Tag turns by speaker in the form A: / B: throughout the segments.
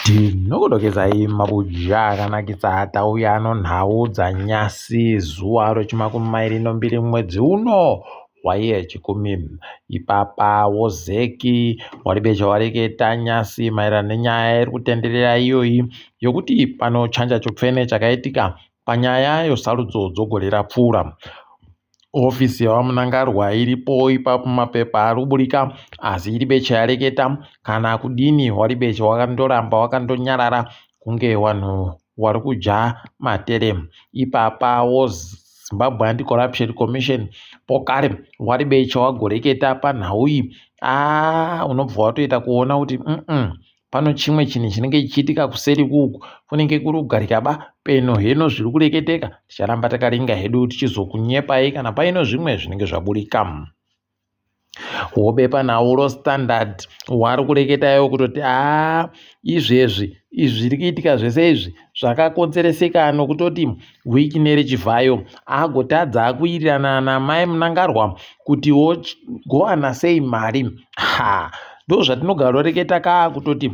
A: Tinokudokezai mabuja akanakisa tauya nonhau dzanyasi zuva rechimakumi mairi nombiri mwedzi uno waiye chikumi. Ipapa wozeki waribe chawareketa nyasi maererano nenyaya iri kutenderera iyoyi yokuti pano chanja chopfene chakaitika panyaya yosarudzo dzogore rapfuura. Hofisi yaVaMnangagwa iripo ipapo mapepa ari kuburika asi iribe chayareketa kana kudini waribe chawakandoramba wakandonyarara kunge wanhu wari kudya matere. Ipapa woZimbabwe Anti-Corruption Commission pokare waribe chawagoreketa panhau iyi aa unobva watoita kuona kuti mm pano chimwe chinhu chinenge chichiitika kuseri kuuku kunenge kuri kugarika ba peno heno zviri kureketeka ticharamba takaringa hedu tichizokunyepai kana paino zvimwe zvinenge zvaburika wobepanhau rostandard wari kureketayo kutoti haa izvezvi izvi zviri kuitika zvese izvi zvakakonzereseka nokutoti Wicknell Chivhayo agotadza kuwirirana namai Mnangarwa kuti wogowana sei mari ha ndozvatinogaroreketa ka kutoti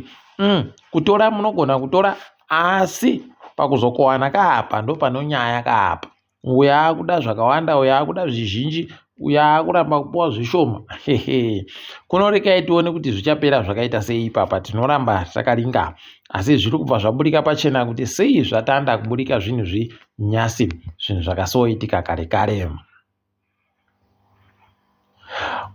A: kutora munogona kutora asi pakuzokowana kaapa ndopanonyaya kaapa uyo akuda zvakawanda uyo akuda zvizhinji uyo akuramba kupuwa zvishoma hehe kunorekai tione kuti zvichapera zvakaita sei ipapa tinoramba takaringa asi zviri kubva zvaburika pachena kuti sei zvatanda kuburika zvinhu zvinyasi zvinhu zvakasoitika kare kare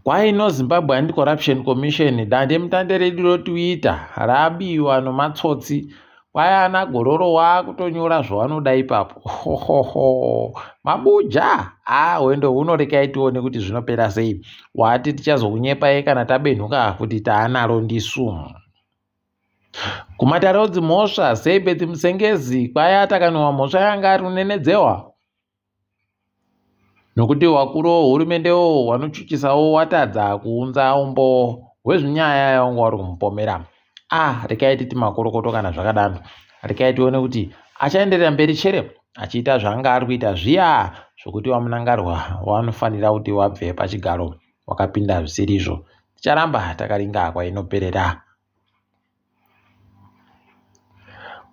A: Kwaino Zimbabwe Anti-Corruption Commission dandemutande redu roTwitter rabiwa nomatsotsi kwai ana gororo waakutonyora zvawanoda ipapo hohoho mabuja haa hwendo huno rekai tione kuti zvinopera sei wati tichazokunyepai kana tabenhuka kuti taanaro ndisu kumatare odzimhosva sei Beth Musengezi kwai atakaniwa mhosva yanga ari kunenedzewa Nokuti wakuru wohurumendewo wanochuchisawo watadza kuunza umbowo hwezvinyaya yawanga wari kumupomera. Ah, rekai titi makorokoto kana zvakadaro. Rekai tione kuti achaenderera mberi chere achiita zvaanga ari kuita zviya zvokuti waMnangagwa wanofanira kuti wabve pachigaro wakapinda zvisirizvo. Ticharamba takaringa kwainoperera.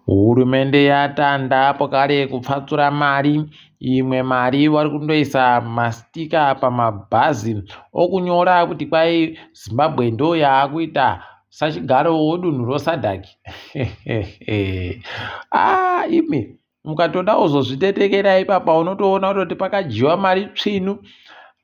A: Hurumende yatanda pakare kupfatsura mari. Imwe mari vari kundoisa masitika pamabhazi okunyora kuti kwai Zimbabwe ndo yaakuita sachigaro wedunhu roSADC. Ah imi mukatoda kuzozvitetekera ipapa unotoona kutoti pakadyiwa mari tsvinu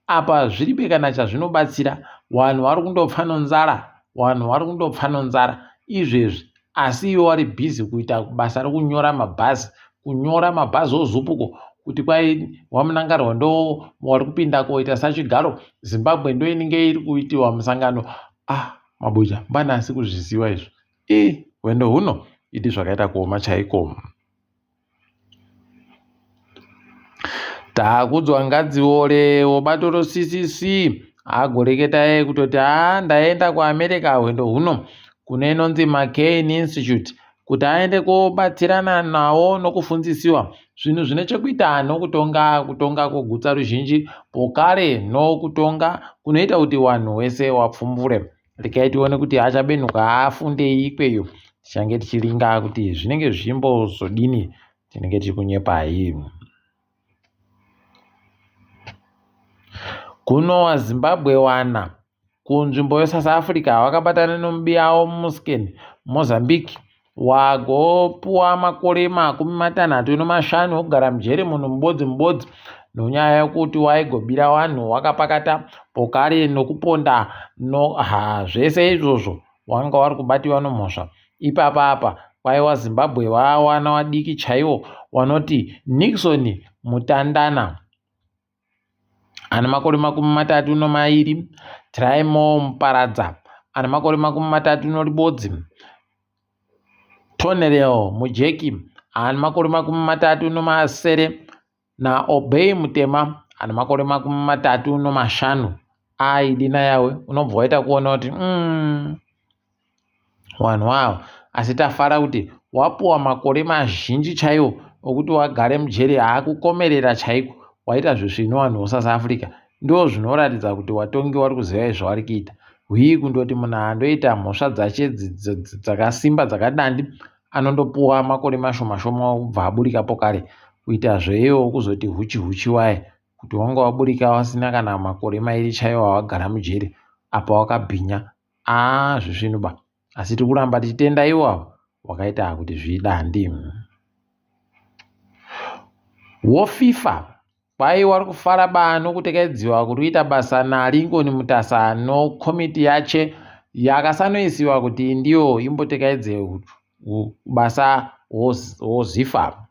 A: apa zviribe kana chazvinobatsira vanhu vari kundopfa nonzara vanhu vari kundopfa nonzara izvezvi asi iwe wari bhizi kuita basa rekunyora mabhazi kunyora mabhazi ozupuko kuti kwai wamunangarwa ndo wari kupinda koita sachigaro zimbabwe ndo inenge iri kuitiwa musangano ah mabuja mbana asi kuzviziva izvo Ii hwendo huno idi zvakaita kuoma chaiko. Takudzwa ngadziore wobato roCCC agoreketa iye kutoti haa ndaenda kuAmerica hwendo huno kune inonzi McCain Institute kuti aende kobatsirana nawo nokufundzisiwa zvinhu zvine chekuita nokutonga kutonga kwogutsa ruzhinji pokare nokutonga kunoita kuti wanhu wese wapfumbure. Regai tione kuti achabenuka afundei ikweyo tichange tichiringa kuti zvinenge zvichimbozodini tinenge tichikunyepai. Kuno waZimbabwe wana kunzvimbo yeSouth Africa vakabatana nomubiyawo muMusken, Mozambique wagopuwa makore 35 okugara mujeri munhu mubodzi mubodzi nonyaya yokuti waigobira vanhu wakapakata pokare nokuponda no ha zvese izvozvo wanga wari kubatiwa nomhosva ipapa apa kwaiwa zimbabwe vawana wadiki chaiwo wanoti nixon mutandana ane makore 32, Trymore Muparadza ane makore 31, Tonelel Mujeki ane makore 37 naObey Mutema ane makore 35. Aidina yawe unobva waita kuona kuti Wanhu ava asi tafara kuti wapuwa makore mazhinji chaiwo okuti wagare mujeri haakukomerera chaiko waita zvisvinu vanhu voSouth Africa ndozvinoratidza kuti watongi wari kuziva izvo wari kuita hwii kundoti munhu andoita mhosva dzache dzakasimba dzakadandi Anondopuwa makore mashoma shoma obva aburika pokare kuita zveiwo kuzoti huchi huchi waye kuti wanga waburika wasina kana makore mairi chaiwo awagara mujeri apa wakabhinya aa zvisvinu ba asi tiri kuramba tichitenda iwo ava wakaita kuti zvidandi. WoFIFA Kwai wari kufara ba nokutekaidziwa kuri kuita basa naLincoln Mutasa nokomiti yache yakasanoisiwa kuti ndiyo imbotekaidze basa woZIFA.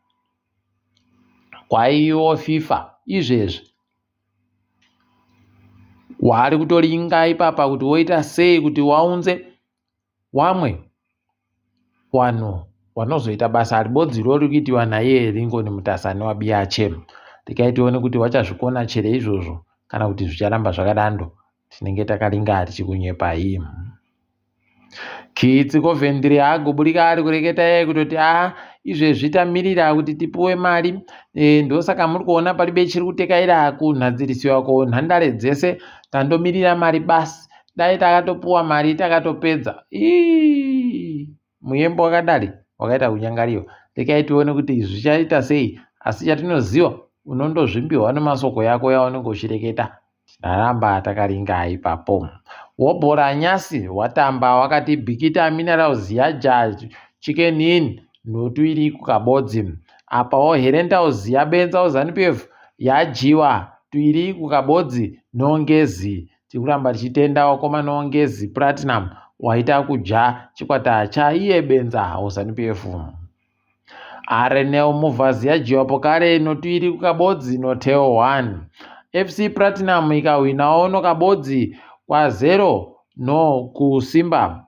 A: Kwaiwo FIFA izvezvi wari kutoringa ipapa kuti woita sei kuti waunze Wamwe wanhu wanozoita basa ribodziro riri kuitiwa naiye Lincoln Mutasa newaBiache. Regai tione kuti wachazvikona chere izvozvo kana kuti zvicharamba zvakadando. Tinenge takaringa tichikunyepai. Kitsi Coventry agoburika ari kureketa iye kutoti a ah, izvezvi tamirira kuti tipuwe mari e, ndosaka muri kuona paribe chiri kutekaira kunhadzirisiwa ko nhandare dzese tandomirira mari basi dai takatopuwa mari takatopedza ii muyembo wakadari wakaita kunyangariwa rekai tione kuti zvichaita sei asi chatinoziva unondozvimbiwa nemasoko yako yaunenge uchireketa tinaramba takaringa ipapo wobhora nyasi watamba wakati bikita minerals yaja chicken in notuiri kukabodzi apawo herentals yabenza uzanupf yajiwa tuiri kukabodzi nongezi Tikuramba tichitenda wakomana waNgezi Platinum waita kudya chikwata chaiye Benza weZanu PF. Arenel Movers yadyiwa pokare notuiri kukabodzi noTel 1. FC Platinum ikahwinawo nokabodzi kwa0 no kuSimba.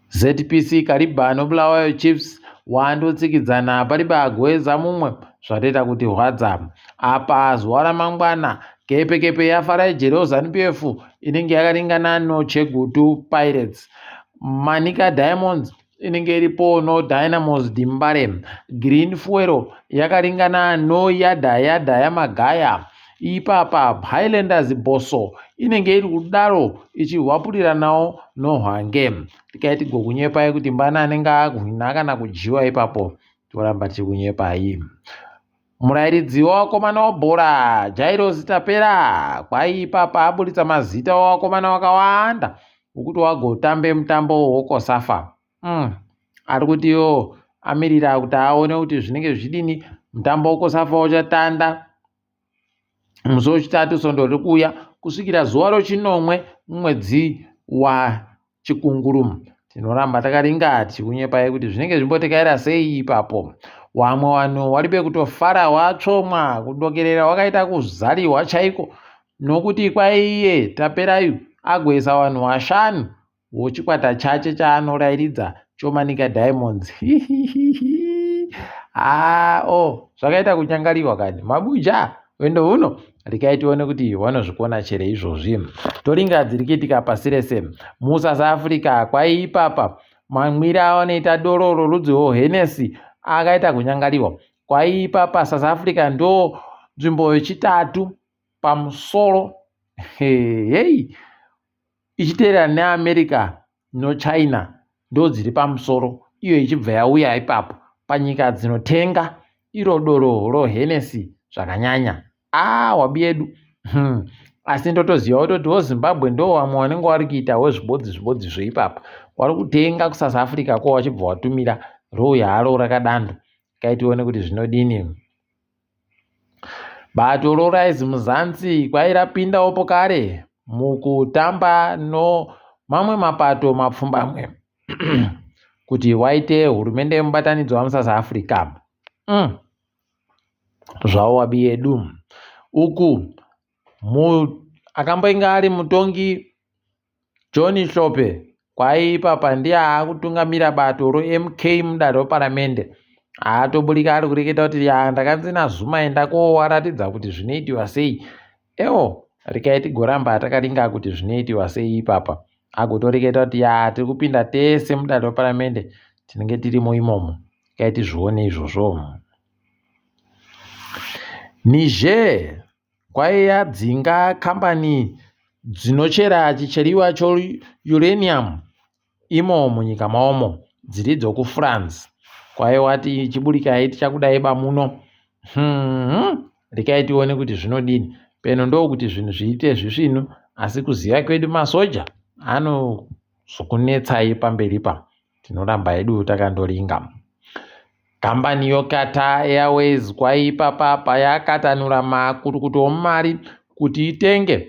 A: ZPC Kariba noBulawayo Chiefs wandotsikidzana paribe agoedza mumwe zvatoita kuti hwadza. Apa zuva ramangwana kepekepe yaFarai Jere Zanu PF inenge yakaringana noChegutu Pirates. Manica Diamonds inenge iripo noDynamos Dimbare. Green Fuel yakaringana noYada Yada yaMagaya. Ipapa Highlanders Bosso inenge iri kudaro ichihwapuriranawo noHwange. Tikai tigokunyepai kuti mbana anenge ahwina kana kudyiwa ipapo toramba tichikunyepai. Murairidzi wevakomana webhora Jairos Tapera kwai ipapa aburitsa mazita wevakomana wakawanda wekuti wagotambe mutambo woKosafa. Mm. Ari kuti yo amirira kuti aone kuti zvinenge zvichidini mutambo woKosafa uchatanda musi wechitatu svondo riri kuuya kusvikira zuva rochinomwe mumwedzi wachikunguru. Tinoramba takaringa tichikunyepai kuti zvinenge zvimbotekaira sei ipapo. Wamwe vanhu waribe kutofara watsvomwa kudokerera wakaita kuzariwa chaiko nokuti kwaiye Taperayu agoisa vanhu vashanu wochikwata chache chaanorairidza choManica Diamonds. Haa o oh, zvakaita kunyangariwa kani mabuja wendo huno rekai tione kuti wanozvikona chere izvozvi toringa dziri kuitika pasi rese musouth africa kwaiipapa mamwire awanoita doro rorudzi rwohenesi akaita kunyangariwa kwaiipapa south africa ndo nzvimbo yechitatu pamusoro hei ichiteerera neAmerica noChina ndodziri pamusoro iyo ichibva yauya ipapo panyika dzinotenga iro doro roHennessy zvakanyanya aa wabi yedu hmm. Asi ndotoziva kutoti woZimbabwe ndo vamwe vanenge vari kuita wezvibodzi zvibodzi zveipapa wari kutenga kuSouth Africa ko wachibva watumira rouya haro rakadando kai tione kuti zvinodini. Bato roRise Mzansi kwai rapindawo pokare mukutamba nomamwe mapato mapfumbamwe kuti waite hurumende yemubatanidzwa muSouth Africa. Mm. Zvawo wabi yedu. Uku akamboinge ari mutongi John Hlophe kwai ipapa ndiye aakutungamira bato roMK mudare reparamende. Haatoburika ari kureketa kuti ya ndakanzi naZuma enda kowaratidza kuti zvinoitiwa sei. Ewo rekai tigoramba takaringa kuti zvinoitiwa sei ipapa. Agotoreketa kuti ya tiri kupinda tese mudare reparamende tinenge tirimo imomo. Rekai tizvione izvozvo. Niger Kwaiadzinga kambani dzinochera chicheriwa chouranium imo munyika maomo. dziri dzokuFrance. Kwaye wati chiburikai tichakudai bamuno. Hmm, rekai tione kuti zvinodini. Peno ndokuti zvinhu zviite zvisvinu, asi kuziva kwedu masoja anozokunetsai pamberi pa. Tinoramba hedu takandoringa. Kambani yoQatar Airways kwaipapa payakatanura makurukuto omumari kuti itenge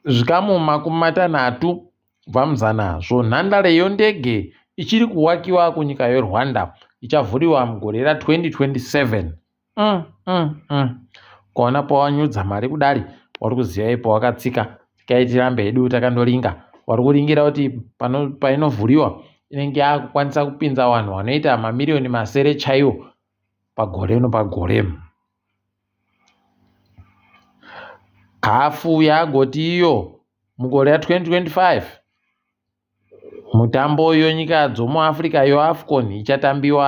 A: zvikamu 30 kubva muzana zvonhandare yondege ichiri kuwakiwa kunyika yeRwanda ichavhuriwa mugore ra2027. Mm, mm, mm. Ukaona pawanyudza mari kudari wari kuziva ipo wakatsika tikai tirambe hedu takandoringa wari kuringira kuti painovhuriwa inenge yakukwanisa kupinza vanhu vanoita mamiriyoni masere chaiwo pagore nopagore. Kafu yagoti iyo mugore ra2025 Mutambo yenyika dzomuAfrica yeAfcon ichatambiwa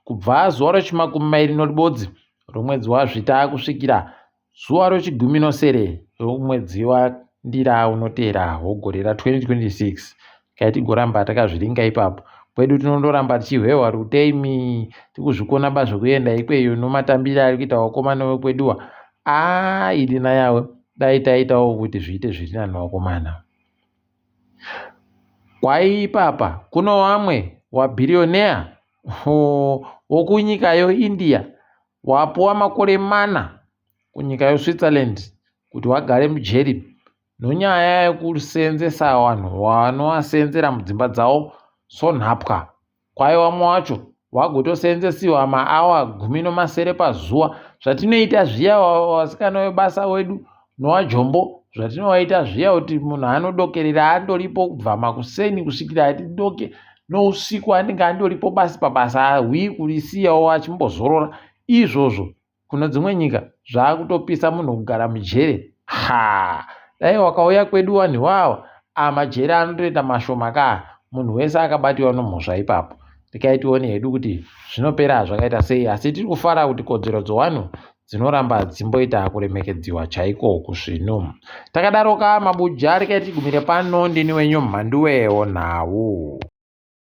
A: kubva zuva rechimakumi mairi neribodzi romwedzi waZvita kusvikira zuva rechigumi nosere romwedzi waNdira unoteera wegore ra2026. Kai tigoramba takazviringa ipapo. Kwedu tinondoramba tichihwehwa rute imi tikuzvikona ba zvekuenda ikweyo nomatambire ari kuita vakomana vekweduwa. Aa idi nayawe dai taitawo kuti zviite zviri nani vakomana. Kwai ipapa kuno wamwe wabhirioneya wokunyika yoIndia wapuwa makore mana kunyika yoSwitzerland kuti wagare mujeri nonyaya yekuseenzesa vanhu waanovaseenzera mudzimba dzavo sonhapwa. Kwai wamwe wacho wagotoseenzesiwa maawa 16 pazuva. Zvatinoita zviya vasikana webasa wedu nowajombo zvatinovaita zviya kuti munhu anodokerera andoripo kubva makuseni kusvikira atidoke nousiku anenge andoripo basi pabasa ahwi kurisiyawo achimbozorora izvozvo Kune dzimwe nyika zvakutopisa munhu kugara mujere haa dai wakauya kwedu wanhu iwawa a majere anotoita mashoma kaa munhu wese akabatiwa nomhosva ipapo rekai tione hedu kuti zvinopera zvakaita sei asi tiri kufara kuti kodzero dzowanhu dzinoramba dzimboita kuremekedziwa chaiko kusvinu takadaro ka mabuja rekai tigumire pano ndini wenyu mhanduwe wonhau.